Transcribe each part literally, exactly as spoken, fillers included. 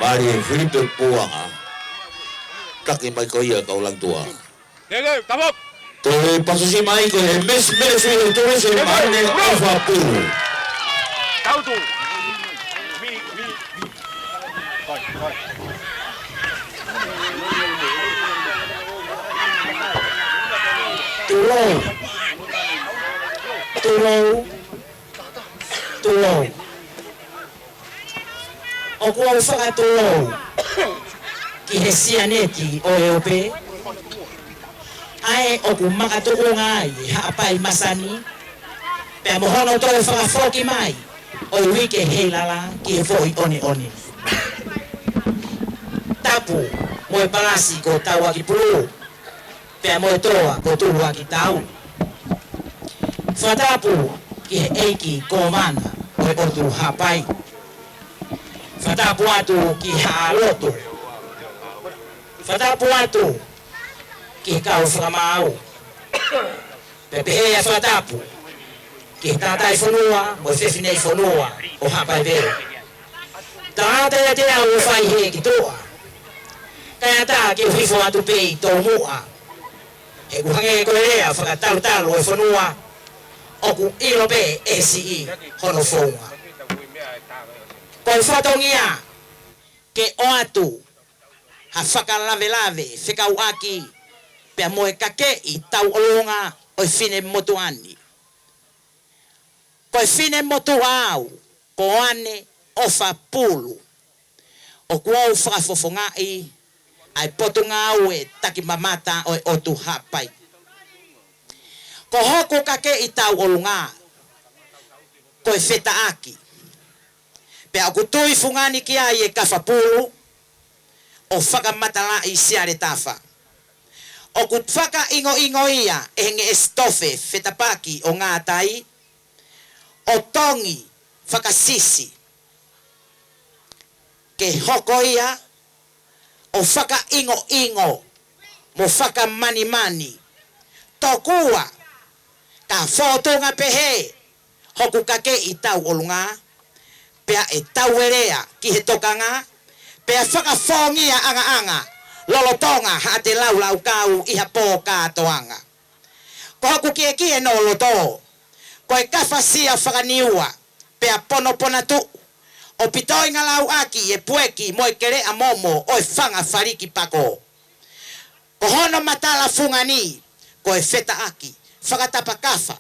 Pali Filipe Puanga. Taki mai ko ia kau Langtua. Toe pasusi mai ko e Miss Ministry of Tourism, Maine ʻOfapulu. Tulou. Tulou. Tulou. ʻOku ou fakatulou ki he Sianeti ʻo e ʻOpe, ʻa ē ʻoku makatuʻunga ai ʻa Haʻapai Masani, pea mo hono toe fakafoki mai ʻo e uike heilala ki he foʻi ʻoneʻone. Tapu mo e palasi ko Tauakipulu, pea mo e toa ko Tuluakitau. Fakatapu ki he ʻEiki Kōvana ʻo e ʻOtu Haʻapai. Fakatapu atu ki Haʻa Lotu. Fakatapu atu ki he kau fakamaau. Pea pehē ʻa e fakatapu ki he tangataʻi fonua mo e fefineʻi fonua ʻo Haʻapai pē. Tangata ia te au ʻo fai he ki tuʻa. Kae ʻatā ke u hifo atu pē ʻi Toumuʻa. He ʻoku hangē ko e lea fakatalutalu ʻo e fonua, ʻoku ʻilo pē ʻe he siʻi hono founga. Ko e fatongia ke ʻoatu ha fakalavelave fekauʻaki pea mo e kakeʻi tauʻolunga ʻo e finemotuʻa ni. Ko e finemotuʻa au, ko ʻAne ʻOfapulu. ʻOku ou fakafofongaʻi ʻa e Potungāue Takimamata ʻo e ʻOtu Haʻapai. Ko hoku kakeʻi tauʻolunga, ko e Fetaʻaki. Pea ʻoku tui fungani ki ai ʻa Kafapulu ʻo fakamatalaʻi Sialetafa. ʻOku fakaʻingoʻingo ia ʻe he ngeʻesi tofe Fetapaki ʻo Ngātai, ʻo Tongi Fakasisi, ke hoko ia ʻo fakaʻingoʻingo mo fakamanimani. Tokua ka fōtunga pehē hoku kakeʻi tauʻolunga, pea ʻe tauelea ki he tokanga, pea fakafongia ʻangaʻanga lolotonga haʻate laulaukau ʻi ha pō kātoanga. Ko hoku kiekie ʻi loto, ko e kafasia fakaniua, pea ponoponatuʻu, ʻo pitoinga lauʻaki e pueki mo e keleʻa momo ʻo e fanga faliki pako. Ko hono matala fungani, ko e Fetaʻaki, fakatapakafa,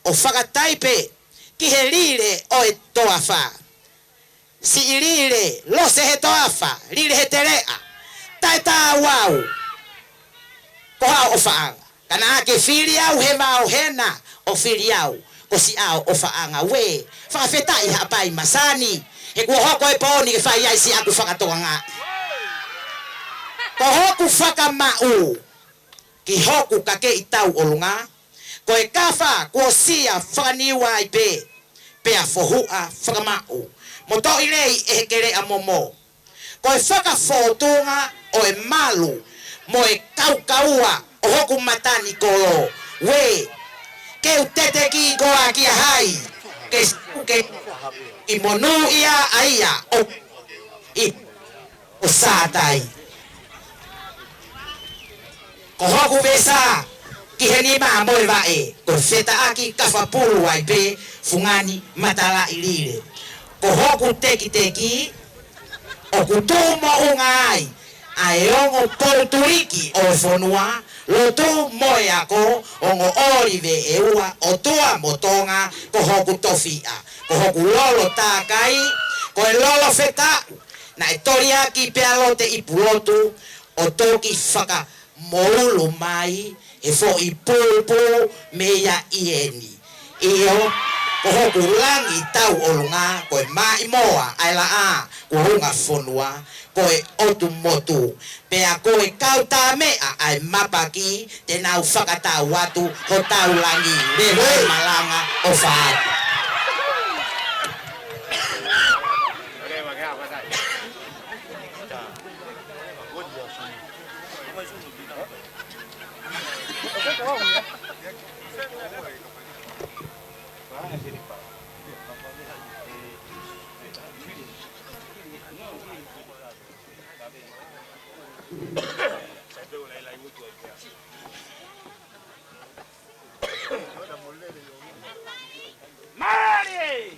ʻo fakataipe ki he lile ʻo e toafa. Siʻi lile, lose he toafa, lile he teleʻa, taʻe tāuau. Ko haʻo ʻofaʻanga. Ka naʻa ke fili au he vao hena ʻo fili au ko siʻao ʻofaʻanga ue. Fakafetaʻi Haʻapai Masani. He kuo hoko e pō ni ke fai ai siʻaku fakatokangaʻi. Ko hoku fakamaʻu ki hoku kakeʻi tauʻolunga, ko e kafa kuo sia fakaniua ai pē, pea fohuʻa fakamaʻu mo toʻilei ʻe he keleʻa momo. Ko e fakafōtunga ʻo e malu mo e kaukaua ʻo hoku matanikolo. Ue, ke u teteki koā kia hai, ke suke ʻi monūʻia ʻa ia ʻo, ʻi, ʻo Sātai. Ko hoku vesa ki he nima mo e vaʻe, ko e Fetaʻaki, kafa pulu ai pē, fungani, matalaʻi lile. Ko hoku tekiteki, ʻoku tuʻu moʻunga ai ʻa e ongo poutuliki ʻo e fonua, lotu mo e ako, ongo ʻōlive ʻe ua, ʻOtua mo Tonga, ko hoku tofiʻa. Ko hoku lolo tākai, ko e lolo Fetaʻu, naʻe toliaki pea lote ʻi Pulotu, ʻo toki faka moulu mai he foʻi pūpū mei ʻa ʻieni. ʻIo, ko hoku langi tauʻolunga, ko e maʻimoa ʻa e laʻā, ko e unga fonua, ko e ʻotu motu. Pea ko e kau tāmeʻa ʻa e mapaki, te nau fakatau atu hotau langi, lele malanga ʻofa atu. Mālie!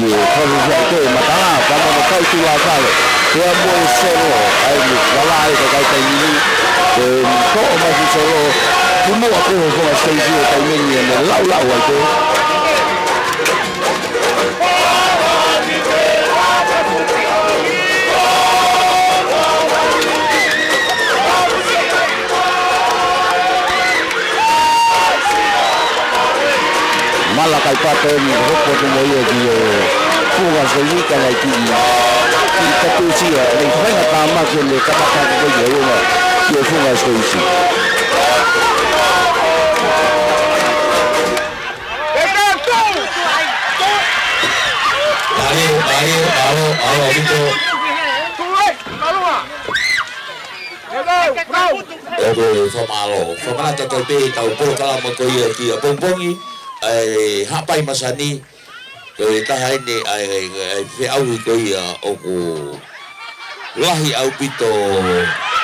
ʻIo, kau fia te mata, pea mo e kau tula fale. Pea mo e solo, ʻa ia ʻoku lava ai ʻa e kakai taimi ni. Ko e toʻo mai e solo, kimuʻa pē he Founga Siteisi ʻo e taimi ni ʻene laulau ai pē. Malakai Pato eni, hoko atu mo ia ki he Founga Siteisi ka naʻe kiʻi, kiʻi katusia, naʻe faingatāmaki ʻene kamata ko ia ʻi he Founga Siteisi. Are, are, aro, aro, aro, aro. ʻOku fakamālō. Fakamanatu atu pē ʻetau polokalama ko ia ki he pongipongi, ʻa e Haʻapai Masani, ko e taha eni ʻa e, ʻa e, ʻa e feʻauhi ko ia ʻoku lahi ʻaupito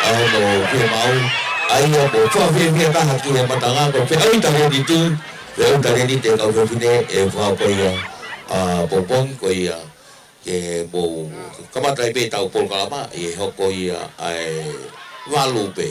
ʻa hono fiemaʻu. ʻA ia ʻoku fakafiefia taha ki he matangako feʻauhi talēniti, feʻauhi talēniti ʻa e kau fefine ʻe fā ko ia, ʻa, pongipongi ko ia. Ke mou kamata ai pē ʻetau polokalama ʻi he hoko ia ʻa e valu pē.